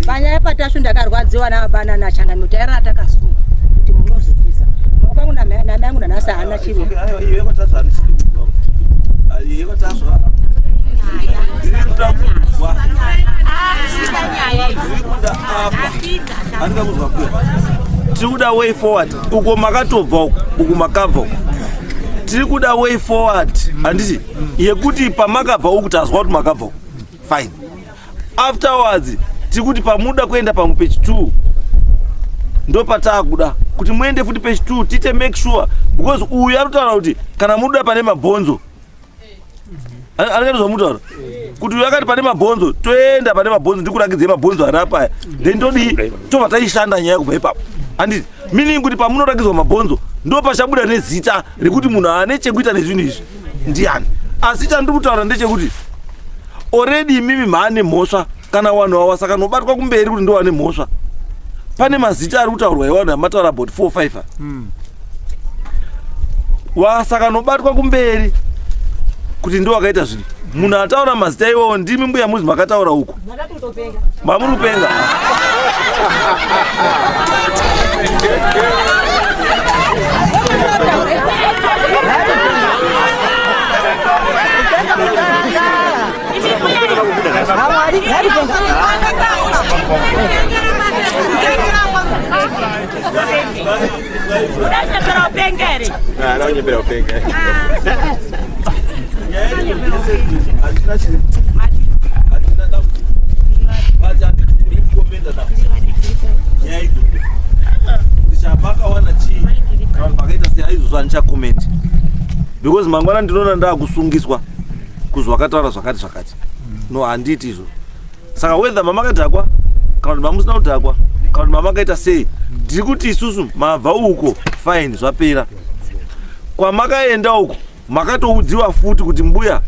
panyaya patasvu ndakarwadziwa nabana nachangamiro tairara takasunga kuti munozotiza maoko angu namai angu nanhasi haana chiro Tiri kuda way forward uko makatobva uko uku makabva uko tiri kuda way forward handiti yekuti pamakabva uku tazwa kuti makabva uku fine afterwards tiri kuti pamuda kuenda pamwe pechi 2 ndopataakuda kuti muende futi pechi 2 tiite make sure because uyu ari kutaura kuti kana muda pane mabhonzo anenge zvamutaura kuti uyu akati pane mabhonzo toenda pane mabhonzo ndikurakidzei mabhonzo ari apaya then todii tobva taishanda nyaya kubva ipapo handiti meaning kuti pamunorakidzwa mabhonzo ndo pachabuda nezita rekuti munhu ane chekuita nezvinhu izvi ndiani asi chandiri kutaura ndechekuti already imimi maane mhosva kana vanhu awa saka nobatwa kumberi kuti ndowane mhosva pane mazita ari kutaurwa evanhu amataura about 4 5 wasaka nobatwa kumberi kuti ndo wakaita zvinhu munhu ataura mazita iwawo ndimi mbuya muzi makataura uku mamuri kupenga Unanyepera upenga here? Anonyepera upenga. Makawana chii kana makaita sei aizvozvo handichakomenti because mangwana ndinoona ndakusungiswa kuzi wakataura zvakati zvakati no handiiti izvo saka whether mamakadhakwa kana kuti mamusina kudhakwa kana kuti mamakaita sei ndiri kuti isusu mabva uko fine zvapera kwamakaenda uko makatoudziwa futi kuti mbuya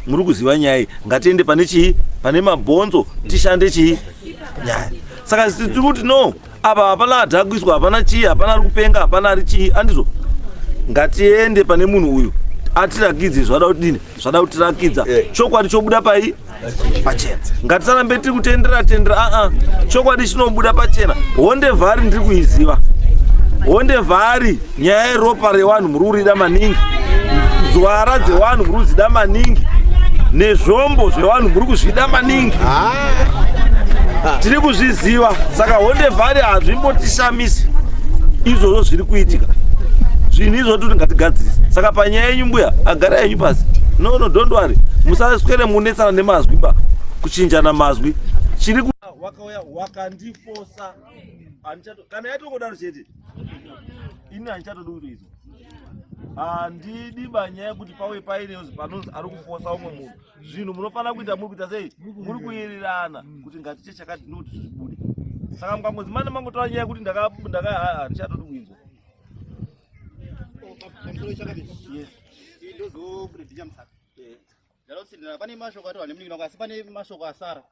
muri kuziva nyaya iyi ngatiende pane chii pane mabhonzo tishande chii nyaya saka tiri kuti no apa hapana adhakuiswa hapana chii hapana ari kupenga hapana ari chii andizvo ngatiende pane munhu uyu Atirakidze zvada kudini, zvada kutirakidza eh. Chokwadi chobuda pai pachena. Ngatisarambe tiri kutendera tendera aa, chokwadi chinobuda pachena. Honde vhari ndiri kuiziva. Honde vhari nyaya yeropa rewanhu muri kurida maningi, nzwara dzewanhu muri kudzida maningi, nezvombo zvewanhu muri kuzvida maningi. Ah. Tiri kuzviziva. Saka honde vhari hazvimbotishamisi izvozvo zviri kuitika. Zvinhu izvo toti ngatigadzirise. Saka panyaya yenyu mbuya, agara yenyu pasi. No, no, don't worry. Musaswere munetsana nemazwi ba, kuchinjana mazwi. Chiri wakauya wakandifosa. Handichato kana yatongodaro chete. Ini handichatodi kutoizwa. Handidi banyaya yekuti pauye paine panonzi ari kufosa umwe munhu. Zvinhu munofanira kuita muri kuita sei? Muri kuwirirana kuti ngatiche chakati ndokuti zvibude. Saka mukangonzi mane mangotaura nyaya yekuti ndaka ndaka handichatodi kuinzwa. Yes. Ndalosindira pane mashoko ati vane munin'ina asi pane mashoko asara.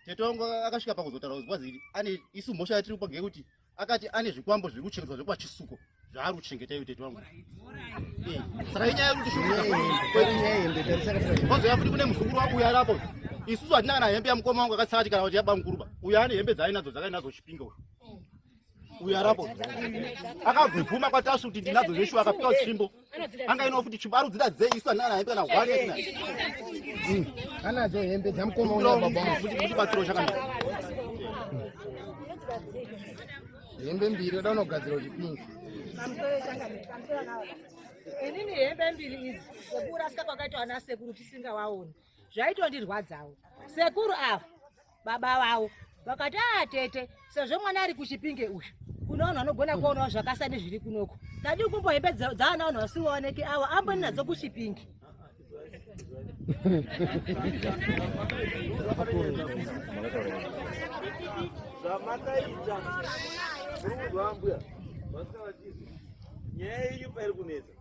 Tete wangu akasvika pakuzotaura kuti kwazi ane isu mhosva yatiri kupa ngekuti akati ane zvikwambo zviri kuchengetwa zvekwaChisuko zvaari kuchengeta iyo tete wangu. Eh, saka inyaya yekuti shungukozouya futi kune muzukuru wangu uyo aripo. Isusu hatina kana hembe yamukoma wangu akasati kana kuti yabamukuruba. Uyo ane hembe dzaainadzo dzakainadzo Chipinge uyu. Uyo arapo akabvuma kwaTasvu kuti ndinadzo zveshuwa akapiwa tsvimbo anga ino futi tsvimbo ari kudzida dzei isu andina hembe kana hwani atina anadzo hembe dzamukoma una baba kuti kuti batsiro chakanaka hembe mbiri oda unogadzira uchipinga. Inini hembe mbiri idzi sekurasika kwakaitwa ana sekuru tisingawaoni zvaitondirwadzawo. Sekuru ava baba vavo vakati a tete, sezvo mwana ari kuChipinge uyu kune vanhu vanogona kuonawo zvakasa nezviri kunoko, tadii kumbo hembe dzaana vanhu vasingaoneki avo amboni nadzo kuChipinge. Zvamakaita mbuya nyaya yenyu pairi kunetsa,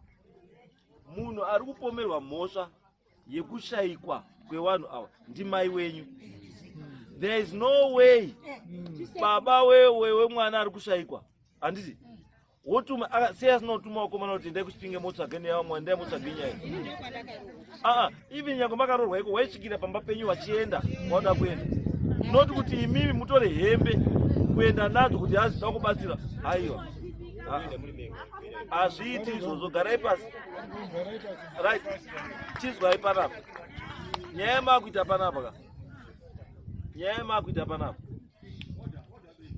munhu ari kupomerwa mhosva yekushayikwa kwevanhu ava ndimai wenyu. There is no way baba wewe wemwana ari kushayikwa, handiti wotuma sei asina kutuma vakomana kuti endai kuChipinge motsvage neyavamwe, endai motsvage nyaya. Aa, even nyange makaroorwa iko, waisvikira pamba penyu vachienda kwauda kuenda, not kuti imimi mutore hembe kuenda nadzo kuti hazvida kubatsira. Aiwa, hazviiti izvozvo. Garai pasi. Right, chizwai panapa nyaya yamakuita panapa ka, nyaya yamakuita panapa.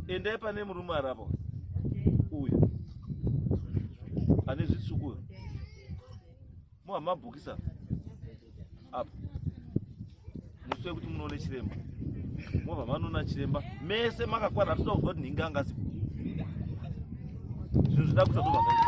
Endai pane murume arapo uyu ane zvitsvuku uyu, muhamabhukisa apa musi wekuti munoone chiremba, mobva manoona chiremba mese makakwana. Hatoda kuzwa kuti nhingi angasipo, zvinhu zvida kuita tobva zvaita.